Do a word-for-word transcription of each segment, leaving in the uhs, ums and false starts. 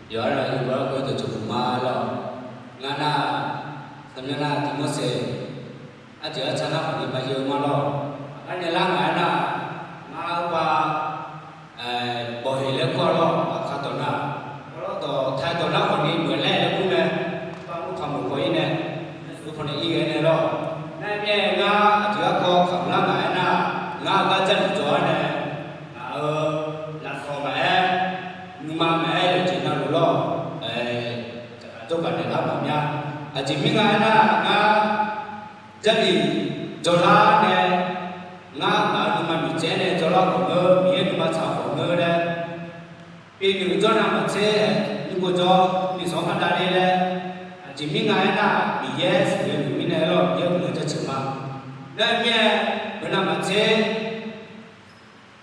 Yawqha-anr nae yawbaw-aer ghoe dawqtsuif puq ma lawr. Ngar nar, taqmyanr nar Tiqmorseq arjeq arca nar khawfni maqyaer-eu ma lawr. Aqgar nae lar ngaq-aer nar, ngar-eu ba bawqheq laer kur-a lawr, aqkar dawq nar, lawr dawq taq dawq nar khawfni meuq laer laer kur mae. Ba mr taq meuq khawf-ir nae, nae suf khawf nae ir ghae nae lawr. Nar mir-aer ngar aqjeq garkawv kamq lar ngaq-aer nar, ngar-eu gar Jarlif jawr-ar nae, ngaq-euq lafsawq maqaer, nuima maqaer yawqjeq navluf lawr, jawrgaq naeq lar mawf mya. Aqjeq mirnae aernar, ngar Jarlif jawrlar nae, ngar ngaq-euq nuima miqtsaev nae jawrlar khawf ngeur, Miqyaer nuima tsaq khawf ngeur laer, pyeufnoeq jawr nar maqtser, nymrpov jawr, miqzanq-anr khardav ler laer, aqjeq mirnae aernar, Miqyaer sheuqghae-eu mirnae lawr, Miqyaer guiqlanq jaceuq ma. Nar-eu mir-aer, heu nar maqtser,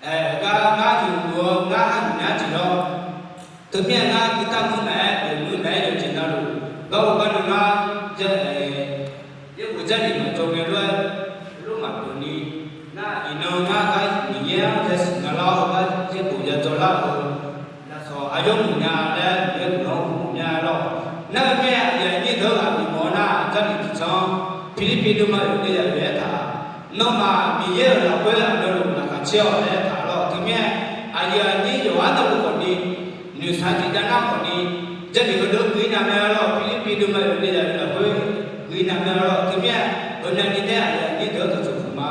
aergar ngar yawmuiq-eu ngar armq nar jeq lawr. Teumirnae ngar guiqdar muir maqaer, pyeuf muir maqaer yawqjeq navluf, garhu garnan ngar, yaerbof Jarlif maqjawr ngae lof-aer, lof maqpyeuf ni, nar iqnan ngar gar Miqyaer-anr yasiq nya lar-awr, gar yaerbof yajawr lar-euq lafsawq aqyawf muiq nya laer Miqyaer guiqlanq-anr mawf mya lawr. Nar-eu mir-aer, aqyuif aqnyir deuq-anr aqbif mawf-eu nar, Jarlif tiqcanr, Pirlirpiv deuvma yawqdeuv yaq-euq aertaq, nawmaf Miqyaer-euq lafkhoer aqdawluf laqkhaq caer-awq laer aertaq lawr. Teumirnae, aqyuif aqnyir yawqghaq navluf khawfni, noeqshaq jeq jav nar khawfni, Jarlif heudeuq-anr guiqnav mae lawr, Pirlirpiv deuvma yawqdeuv yaq-euq lafkhoer guiqnav mae lawr. Teumirnae, heunav ni taer aqyuif aqnyir deuq-anr dawqtsuif puq ma.